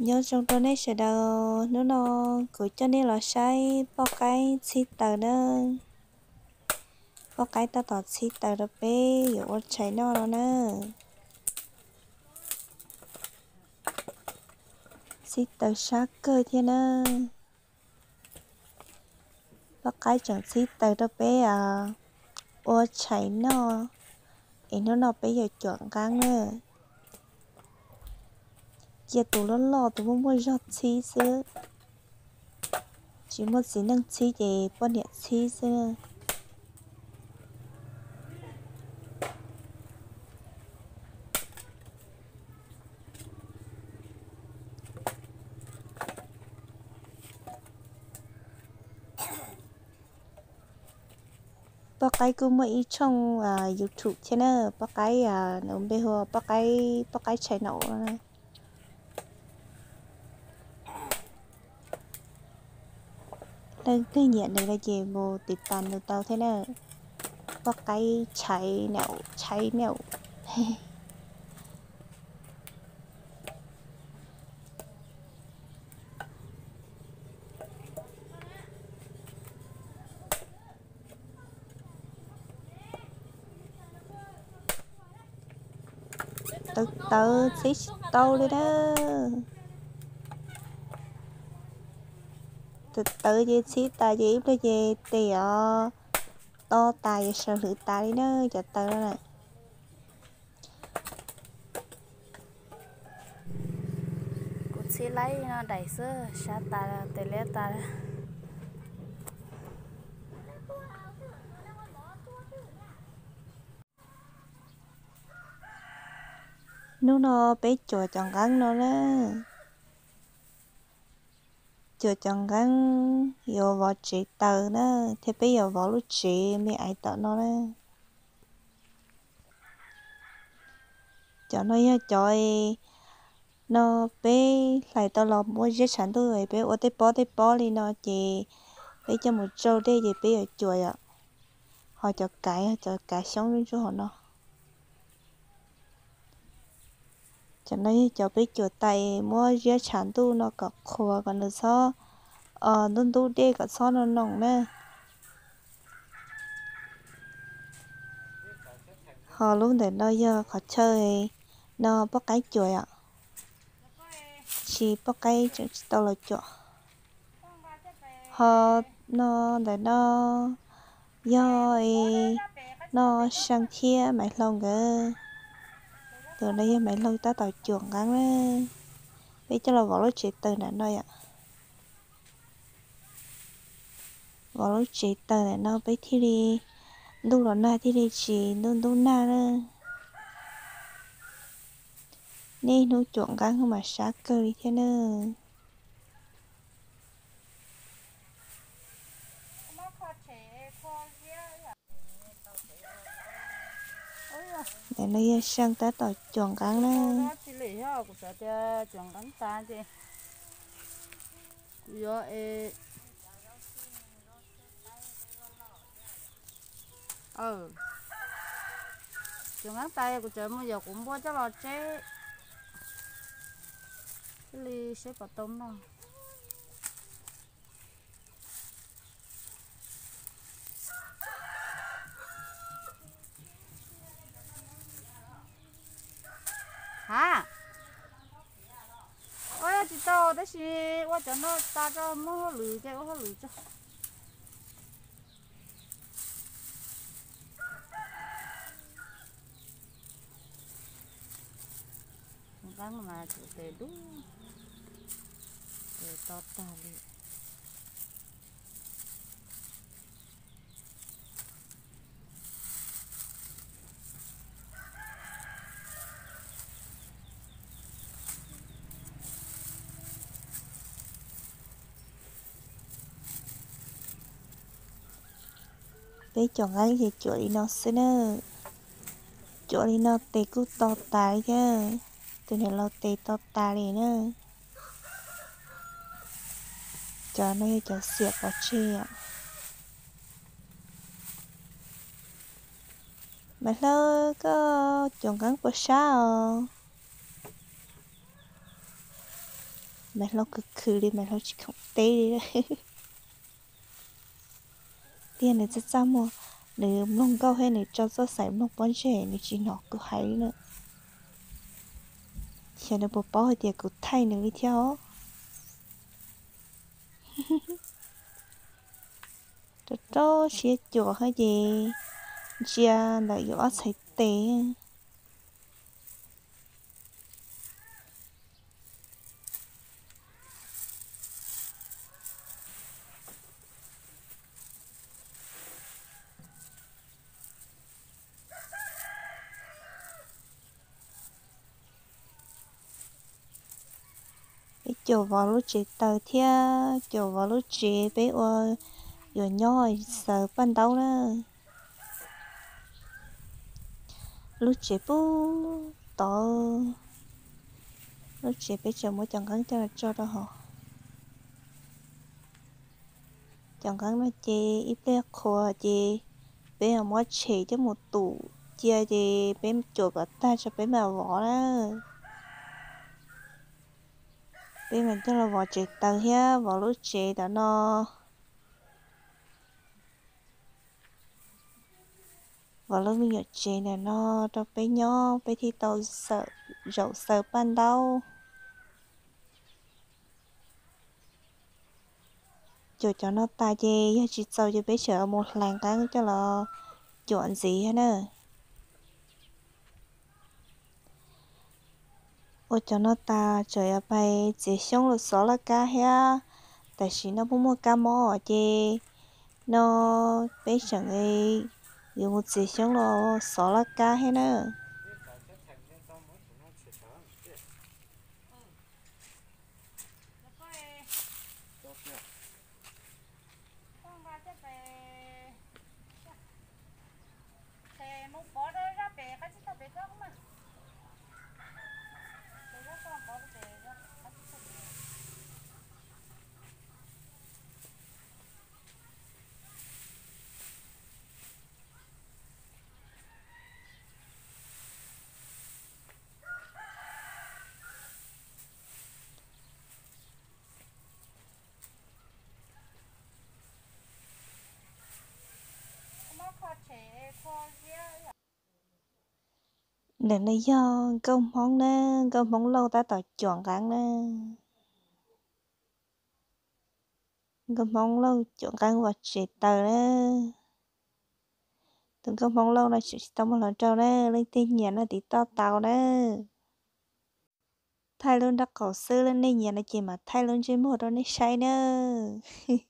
Nyob zoo rau nej sawv daws, hnub no kuv coj nej los saib poj qaib txhib taws na. Poj qaib tab tom txhib taws rau peb yuav ua tshais noj no na. Txhib taws sab kawg thiab na. Poj qaib tseem txhib taws rau peb ua tshais noj, es hnub no peb yuav cuam nqeeb na. Cia tus loj loj tus muaj muaj zog txhib xwb, tsis muaj txiv neej txhib ces poj niam txhib xwb. Poj qaib kuj muaj ib tshooj YouTube thiab na, poj qaib nws npe hu poj qaib, poj qaib tshais naum no. Leej twg nyiam nws no ces mus tiv tas nws tau thiab na. Poj qaib tshais naum, tshais naum. Tawv tawv txhib tsis tau li na. Tawv tawv ces txhib tas ces ib pliag ces tes os, to tas ces sawv hwv tas li na cov taws no na. Kuv txhib laib no daim xwb, sab tas tes liab tas. Hnub no peb cuam cov nqeeb no na. Cuam cov nqeeb yuav vov tsev taws na, thiab peb yuav vov lub tsev me aiv tom no na. Cov no yog cov no peb hlais tau los muab ziab tshav ntuj, peb ua tej pob tej pob li no ces peb coj mus tsau dej ces peb yuav cuam yom. Ho cov kav, cov kav xyoob ntsuab hauv no. Cov no yog cov peb cuam tas muab ziab tshav ntuj no kom qhuav kom nws txhob ntub ntub dej kom txhob no noos na. Ho lub ntawm no yog qhov chaw no poj qaib cuam yom, tsis poj qaib tseem tsis tau los cuam. Ho no ntawm no yog no Seej thiab Maiv Hlau nkawd. Tus no yog Maiv Hlau tab tom cuam nqeeb na. Peb coj los vov lub tsev taws ntawm no yom. Vov lub tsev taws ntawm no peb thiaj li ntuj los nag thiaj li tsis ntub ntub nag na. Niaj hnub cuam nqeeb mas sab kawg li thiab na. Ntawm no yog Seej tab tom cuam nqeeb na. Cuam nqeeb tas kuv tseem mus yos kuv npua coj los tseb thiaj li seb puas tau noj. Ha, ua tsis tau tab sis ua cov no tas tso muab hauj lwm ces ua hauj lwm tso. Nqeeb mas tes dub, tes to tag li. Peb cuam nqeeb ces cuam li no xwb na. Cuam li no tes kuj to tas li thiab. Tus niam laus tes to tas li na. Cov no yog cov xiam pov tseg. Maiv Hlawb, koj cuam nqeeb puas sab os? Maiv Hlau khwv khwv li, Maiv Hlau tsis khoom teb li. Tiag nws txaj txaj muag, nws mloog nkauj thiab nws tso txoj xaim mloog pob ntseg, nws tsis hnov kuv hais li na. Xyov nws puas paub hais tias kuv thaij nws li thiab os. Rau rau siab cuam thiab ces ntsia ntawm yus ob txhais tes. Peb cuam vov lub tsev taws thiab cuam vov lub tsev peb ua yuav nyob xaws paj ntaub na. Lub tsev pub tod, lub tsev peb tseem muab cov nqeeb coj los tso rau hauv. Cov nqeeb no ces ib pliag qhuav ces peb muab tshem coj mus tum cia ces peb cuam kom tag tso peb mam vov na. Peb mam coj los vov tsev taws thiab vov lub tsev tom no. Vov lub me nyuam tsev ntawm no rau peb nyob peb thiaj tau zaum xaws paj ntaub. Cuam cov no tas ces yog tsis txaus ces peb tseem mus hlais nqeeb coj los cuam ntxiv thiab na. Ua cov no tas tseem yuav pais txiav xyoob los xov laj kab thiab. Tam sim no pheej muaj kab mob ces no peb tseem yuav mus txiav xyoob los xov laj kab thiab na. Ntawm no yog nkauj Hmoob na, nkauj Hmoob Lauj tab tom cuam nqeeb na. Nkauj Hmoob Lauj cuam nqeeb vov tsev taws na. Tus nkauj Hmoob Lauj no tseem tsis tau muaj hluas nraug na, leej twg nyiam no tiv toj tau na. Thaij lub nraub qaum xwb, nej nyiam no ces mam thaij lub ntsej muag rau nej saib nawb.